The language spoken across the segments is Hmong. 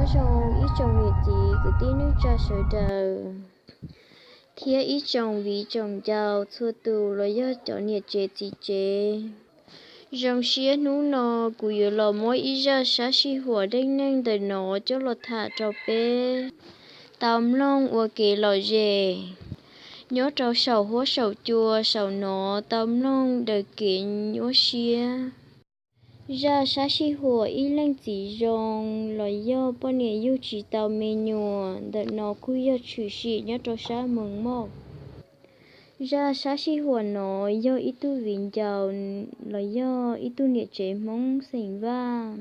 Nyob zoo ib tsoom niam txiv kwv tij neej tsa sawv daws, thiab ib tsoom viv tsoom ncaus txhua tus los yog cov niam tsev txiv tsev. Zoo siab hnub no kuv yuav los muab ib zaj sab sij huam dab neeg ntawm no coj los tham rau peb tau mloog ua kev lom zem. Nyob rau saum huab saum cua saum no tau mloog daws kev nyuaj siab. Zaj sab sij huam ib leej txiv zoo los yog poj niam yug tsis tau me nyuam ntawm no kuj yog tshwm sim nyob rau sab Moos Moj. Zaj sab sij huam no yog ib tug viv ncaus los yog ib tug niam tsev Hmoob xeem Vaj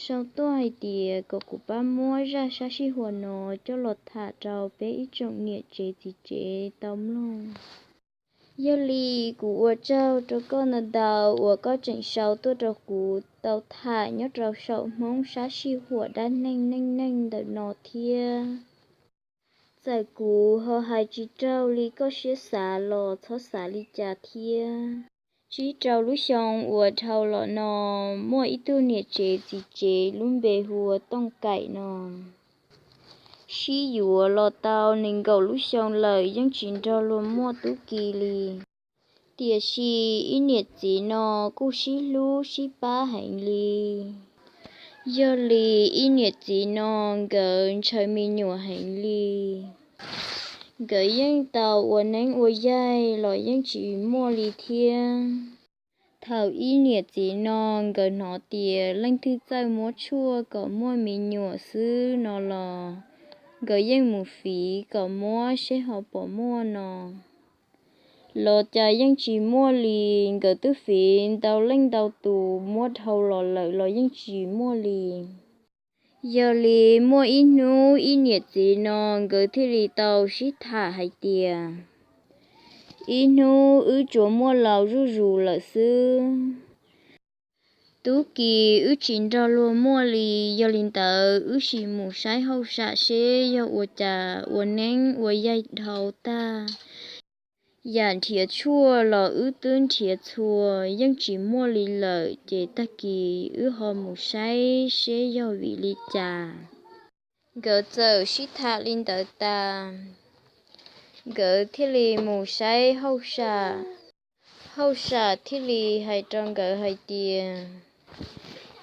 sau tuaj hais tias kom kuv pab muab zaj sab sij huam no coj los tham rau peb ib tsoom niam tsev txiv tsev tau mloog. Yog li kuv ua tsaug rau koj ntau ntau uas koj tseem sau tuaj rau kuv tau tham nyob rau saum Hmoob sab sij huam dab neeg neej neeg ntawm no thiab. Txawm kuv ho hais tsis raug li koj siab xav los txhob xav li cas thiab. Tsib rau lub xyoo uas dhau los no, muaj ib tug niam tsev txiv tsev lub npe hu ua Tooj Kaim no. Sib yuav los tau nees nkaum lub xyoo lawm yeej tsis nrog luag muaj tub ki li. Tiam sis ib niam txiv no kuj sib hlub sib pab heev li. Yog li ib niam txiv no nkawd ntshaw me nyuam heev li. Nkawd yeej tau ua neeb ua yaig los yeej tsis muaj li thiab. Thaum ib niam txiv no nkawd hnov tias leej twg txawj muab tshuaj kom muaj me nyuam xwb no los nkawd yeej mus fiv kom muab seb ho pom muaj no. Los cas yeej tsis muaj li, nkawd twb fiv ntau leej ntau tus muab dhau los lawm los yeej tsis muaj li. Yog li muaj ib hnub ib niam txiv no nkawd thiaj li tau sib tham hais tias, ib hnub wb tsuas muaj laus zuj zus lawm xwb. Tub ki wb tsis nrog luag muaj li, yog li ntawd wb sim mus saib hauj sam seb yog ua cas ua neeb ua yaig dhau tag. Yam nrhiav tshuaj los wb twb nrhiav txhua yeej tsis muaj li lawm, ces tag kis wb ho mus saib seb yog vim li cas. Nkawd txawm sib tham li ntawd tas, nkawd thiaj li mus saib hauj sam. Hauj sam thiaj li hais rau nkawd hais tias,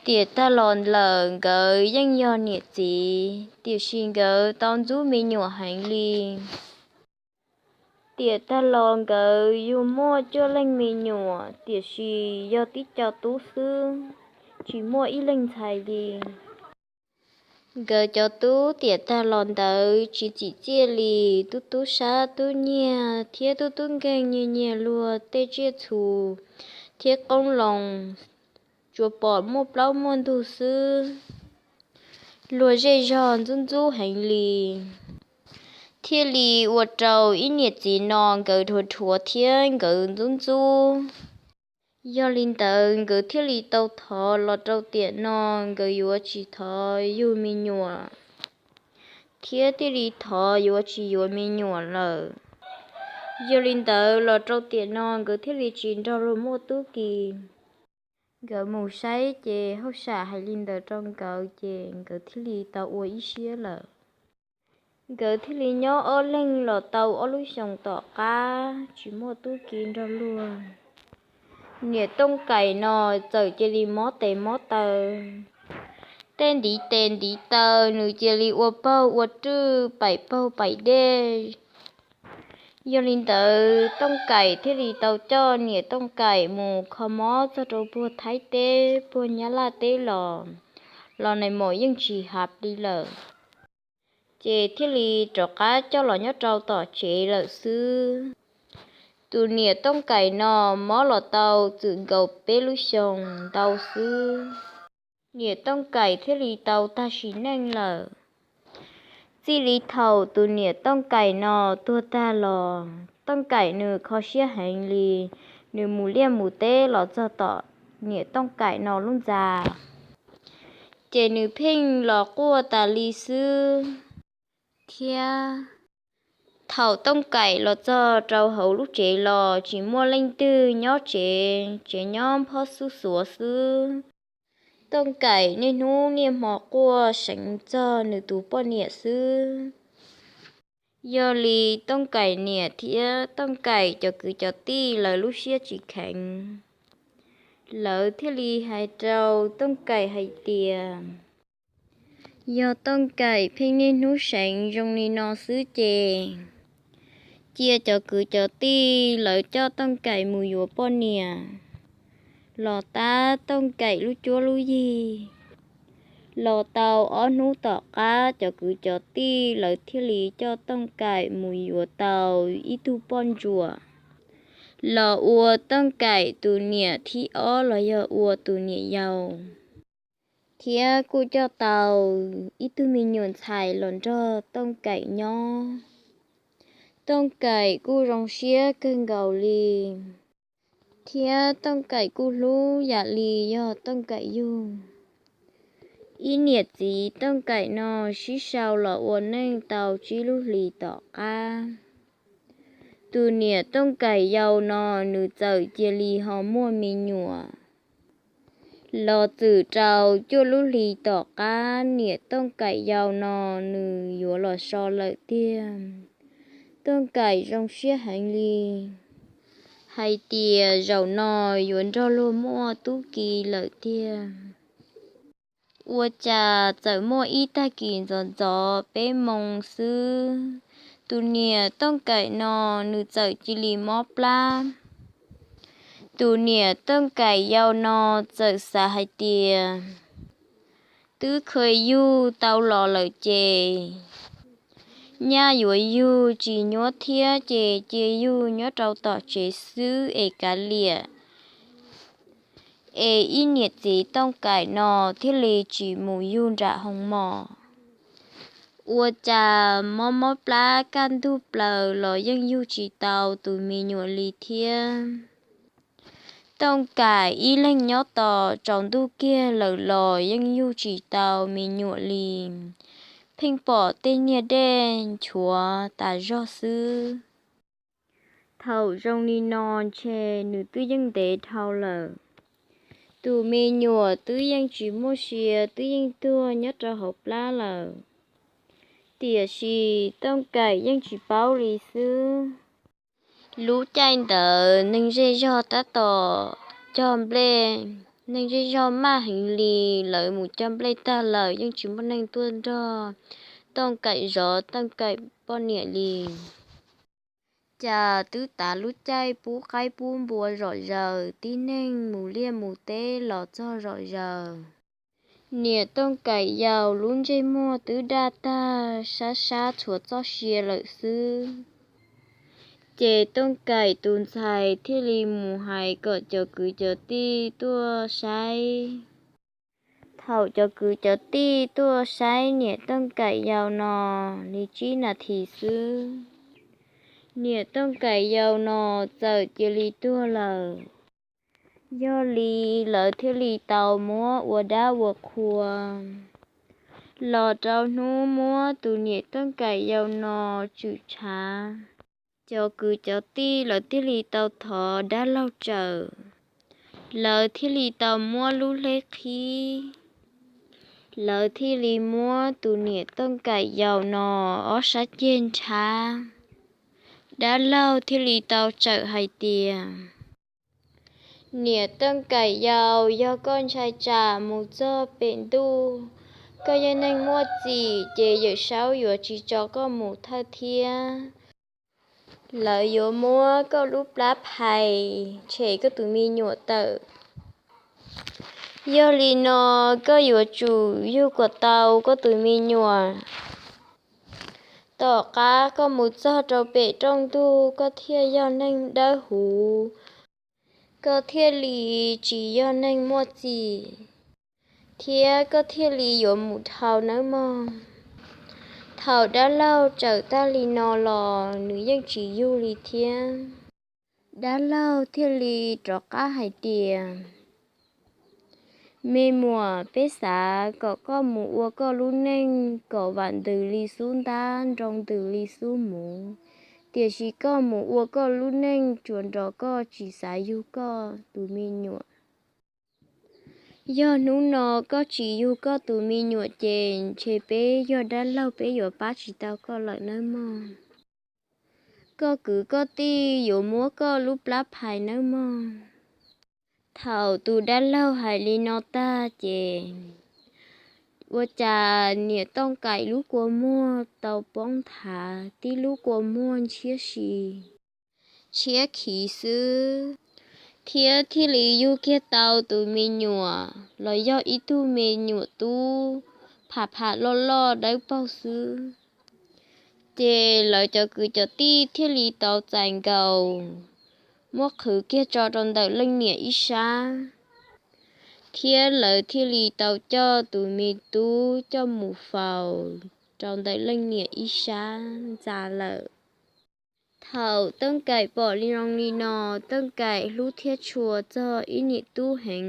tiam tag los lawm nkawd yeej yog niam txiv, tiam sis nkawd tau ntxub me nyuam heev li. Tiam tag los nkawd yug muaj cuaj leej me nyuam, tiam sis yog tib co tub xwb, tsis muaj ib leeg ntxhais li. Nkawd cov tub tiam tag los ntawd tsis txim txiaj li, tub tub sab tub nyiag thiab tub tub nkeeg nyiag nyiag luag tej tsiaj txhu thiab qoob loo, tsuas pom muaj plaub muaj ntug xwb. Luag zej zog ntxub ntxub heev li, thiaj li ua rau ib niam txiv no nkawd dhuav dhuav thiab nkawd ntxub ntxub. Yog li ntawd nkawd thiaj li tau thov los rau tiam no, nkawd yuav tsis thov yug me nyuam, thiab thiaj li thov yuav tsis yuav me nyuam lawm. Yog li ntawd los rau tiam no nkawd thiaj li tsis nrog luag muaj tub ki. Nkawd mus saib ces hauj sam hais li ntawd rau nkawd ces nkawd thiaj li tau ua ib siab lawm. Nkawd thiaj li nyob ob leeg los tau ob lub xyoos tom qab tsis muaj tub ki nrog luag. Niam Tooj Kaim no txawm cia li mob tes mob taw, tej ntiv tes ntiv taw nws cia li ua paug ua rwj paim paug paim dej. Yog li ntawd Tooj Kaim thiaj li tau coj niam Tooj Kaim mus kho mob txog rau puag Thaib teb puag Nyab Laj teb los, los nais maum yeej tsis hab li lawm. Ces thiaj li rov qab coj los nyob rau tom tsev lawm xwb. Tus niam Tooj Kaim no mob los tau txwm nkaus peb lub xyoos ntau xwb, niam Tooj Kaim thiaj li tau tag sim neej lawm. Txij li thaum tus niam Tooj Kaim no tuag tag los Tooj Kaim nws kho siab heev li, nws mus liaj mus teb los txog tom niam Tooj Kaim no lub ntxa, ces nws pheej los quaj tas li xwb. Thiab thaum Tooj Kaim los txog rau hauv lub tsev los tsis muaj leej twg nyob tsev, tsev nyob phob xub xuav xwb. Tooj Kaim niaj hnub niaj hmo quaj seev txog nws tus poj niam xwb. Yog li Tooj Kaim niam thiab Tooj Kaim cov kwv cov tij lawv lub siab tsis kheev, lawv thiaj li hais rau Tooj Kaim hais tias, yog Tooj Kaim pheej niaj hnub seev zoo li no xwb ces cia cov kwv cov tij lawv coj Tooj Kaim mus yuav poj niam. Los tab Tooj Kaim lub cuab lub yig, los tau ob hnub tom qab cov kwv cov tij lawv thiaj li coj Tooj Kaim mus yuav tau ib tug poj ntsuam. Los ua Tooj Kaim tus niam thib ob los yog ua tus niam yau, thiab kuj coj tau ib tug me nyuam ntxhais los nrog Tooj Kaim nyob. Tooj Kaim kuj zoo siab kawg nkaus li, thiab Tooj Kaim kuj hlub yam li yog Tooj Kaim yug. Ib niam txiv Tooj Kaim no sib sau los ua neej tau tsib lub hlis tom qab, tus niam Tooj Kaim yau no nws txawm cia li ho muaj me nyuam. Los txwm rau cuaj lub hlis tom qab niam Tooj Kaim yau no nws yuav los so lawm tiag. Tooj Kaim zoo siab heev li, hais tias zaum no yuav nrog luag muaj tub ki lawm tiag. Ua cas txawm muaj ib tag kis ntxov ntxov peb moos xwb, tus niam Tooj Kaim no nws txawm cia li mob plab. Tus niam Tooj Kaim yau no txawm xav hais tias, twb kheev yug tau los lawm ces nyaj yuav yug tsis nyuab thiab ces cia yug nyob rau tom tsev xwb es kav liam. Es ib niam txiv Tooj Kaim no thiaj li tsis mus yug nram hoo mos. Ua cas mob mob plab kaj ntug plaws los yeej yug tsis tau tus me nyuam li thiab. Tooj Kaim ib leeg nyob tos tsaus ntuj kiag lawm los yeej yug tsis tau me nyuam li, pheej pom tej niag dej nchuav tas zog xwb. Thaum zoo li no ntshe nws twb yeej ntev dhau lawm. Tus me nyuam twb yeej tsis muaj sia twb yeej tuag nyob rau hauv plab lawm. Tiam sis Tooj Kaim yeej tsis paub li xwb. Lub caij ntawd neeg zej zog tab tom cog nplej, neeg zej zog maj heev li, lawv mus cog nplej tag lawm yeej tsis muaj neeg tuaj nrog Tooj Kaim zov Tooj Kaim poj niam li. Cas twb tav lub caij pub qaib pub npua zom zaws, tib neeg mus liaj mus teb los txog zom zaws. Niam Tooj Kaim yau lub ntsej muag twb daj tag, sab sab tshuav txoj sia lawm xwb. Ces Tooj Kaim tus ntxhais thiaj li mus hais kom cov kwv cov tij tuaj saib. Thaum cov kwv cov tij tuaj saib niam Tooj Kaim yau no li tsib nas this xwb, niam Tooj Kaim yau no txawm cia li tuag lawm. Yog li lawv thiaj li tau muab ua dab ua qhua los rau hnub muab tus niam Tooj Kaim yau no tswm tshav. Cov kwv cov tij lawv thiaj li tau thov dab laug tsawm, lawv thiaj li tau muab lub hleb qhib, lawv thiaj li muab tus niam Tooj Kaim yau no ob sab ceg nrhab. Dab laug thiaj li tau tsawm hais tias, niam Tooj Kaim yau, yog koj ntshai tsam mus txog pem ntuj koj yog neeg muaj txim ces Yawm Saub yuav tsis tso koj mus thawj thiab. Lawv yuav muab koj lub plab phais tshem koj tus me nyuam tawm. Yog li no koj yuav tsum yug kom tau koj tus me nyuam. Tom qab koj mus txog rau pem rooj ntug koj thiaj yog neeg dawb huv, koj thiaj li tsis yog neeg muaj txim, thiab koj thiaj li yuav mus dhau nawb mog. Thaum dab laug tsawm tag li no los nws yeej tsis yug li thiab. Dab laug thiaj li rov qab hais tias, me muam, peb xav kom koj mus ua koj lub neej kom vam ntws li xub ntab, nroo ntws li xub muv, tiam sis koj mus ua koj lub neej tsuas nrog koj tsis xav yug koj tus me nyuam. Yog hnub no koj tsis yug koj tus me nyuam ces ntshe peb yog dab laug peb yuav pab tsis tau koj lawm nawb mog. Koj kwv koj tij yuav muab koj lub plab phais nawb mog. Thaum tus dab laug hais li no tag ces ua cas niam Tooj Kaim lub kua muag tau poob nthav, tib lub kua muag ntshiab si, ntshiab khiv xwb, thiab thiaj li yug kiag tau tus me nyuam los yog ib tug me nyuam tub pham pham loj loj dawb paug xwb. Ces lawv cov kwv cov tij thiaj li tau txais nkaus muab qhwv kiag tso rau ntawm leej niam ib sab, thiab lawv thiaj li tau coj tus me tub coj mus faus rau ntawm leej niam ib sab ntxa lawm. Thaum Tooj Kaim pom li zoo li no, Tooj Kaim hlub thiab tshua txog ib niam tub heev.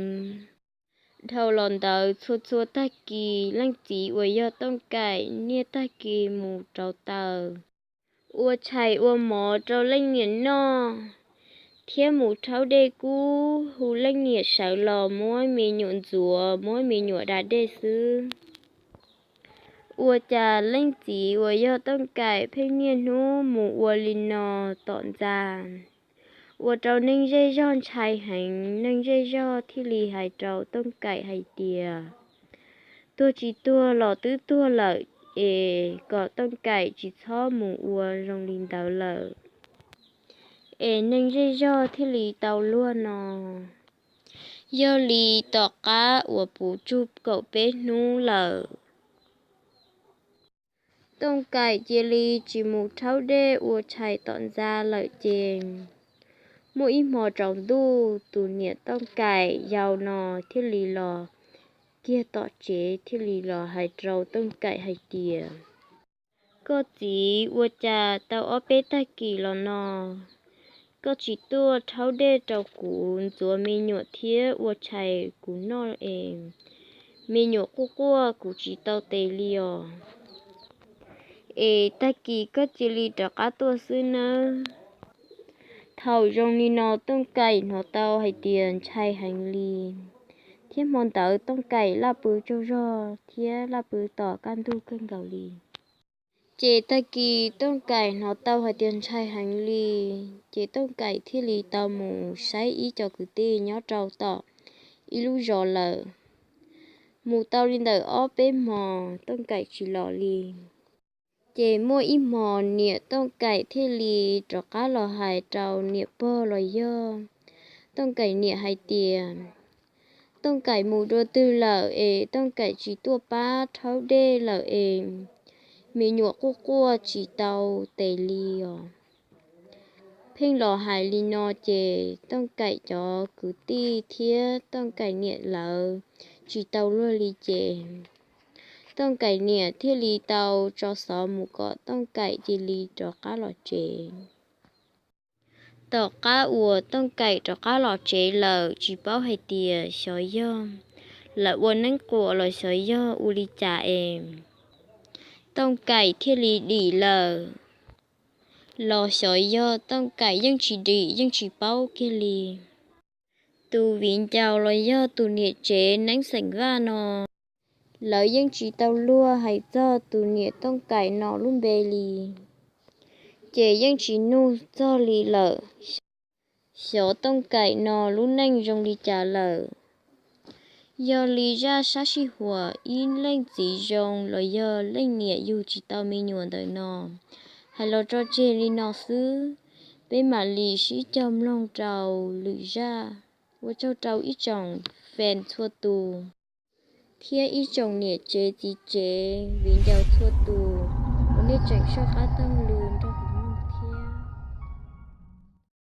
Dhau los ntawd txhua txhua tag kis leej txiv uas yog Tooj Kaim niaj tag kis mus rauv taws, ua tshais ua mov rau leej niam noj, thiab mus rhaub dej kub hu leej niam sawv los muab me nyuam ntxuav, muab me nyuam da dej xwb. Ua cas leej txiv uas yog Tooj Kaim pheej niaj hnub mus ua li no tom ntxa, ua rau neeg zej zog ntshai heev. Neeg zej zog thiaj li hais rau Tooj Kaim hais tias, tuag tsis tuag los twb tuag lawm, es kom Tooj Kaim tsis txhob mus ua zoo li ntawd lawm, es neeg zej zog thiaj li tau luag no. Yog li tom qab uas puv tsug kaum peb hnub lawm, Tooj Kaim cia li tsis mus rhaub dej ua tshais tom ntxa lawm ces, muaj ib hmo tsaus ntuj tus niam Tooj Kaim yau no thiaj li los kiag tom tsev thiaj li los hais rau Tooj Kaim hais tias, koj txiv, ua cas tau ob peb tag kis los no koj tsis tuaj rhaub dej rau kuv ntxuav me nyuam thiab ua tshais kuv noj es me nyuam quaj quaj kuv tsis tau tes li os, es tag kis koj cia li rov qab tuaj xwb nawb. Thaum zoo li no Tooj Kaim hnov tau hais tias ntshai heev li, thiab hmo ntawd Tooj Kaim laj pw tsaug zog thiab laj pw tom kaj ntug kawg nkaus li. Ces tag kis Tooj Kaim hnov tau hais tias ntshai heev li, ces Tooj Kaim thiaj li tau mus saib ib co kwv tij nyob rau tom ib lub zos lawm. Mus tau li ntawm ob peb hmos Tooj Kaim tsis los li. Ces muaj ib hmos niam Tooj Kaim thiaj li rov qab los hais rau niam pog los yog Tooj Kaim niam hais tias, Tooj Kaim mus dua twg lawm es Tooj Kaim tsis tuaj pab rhaub dej lawm es me nyuam quaj quaj tsis tau tes li os. Pheej los hais li no ces Tooj Kaim cov kwv tij thiab Tooj Kaim niam lawv tsis tau luag li ces Tooj Kaim niam thiaj li tau tso xov mus kom Tooj Kaim cia li rov qab los tsev. Tom qab uas Tooj Kaim rov qab los tsev lawm tsis paub hais tias xyov yog lawv ua neeb quas los xyov yog ua li cas es Tooj Kaim thiaj li dim lawm, los xyov yog Tooj Kaim yeej tsis dim yeej tsis paub kiag li. Tus viv ncaus los yog tus niam tsev neeb xeem Vaj no, lawv yeej tsis tau luag hais txog tus niam Tooj Kaim no lub npe li, ces yeej tsis nug txog li lawm, xyov Tooj Kaim no lub neej zoo li cas lawm. Yog li zaj sab sij huam ib leej txiv zoo los yog leej niam yug tsis tau me nyuam ntawm no hais los tso tseg li no xwb. Peb mam li sib cog mloog rau lwm zaj. Ua tsaug rau ib tsoom fan txhua tus thiab ib tsoom niam tsev txiv tsev viv ncaus txhua tus uas nej tseem soj qab taug lw nrog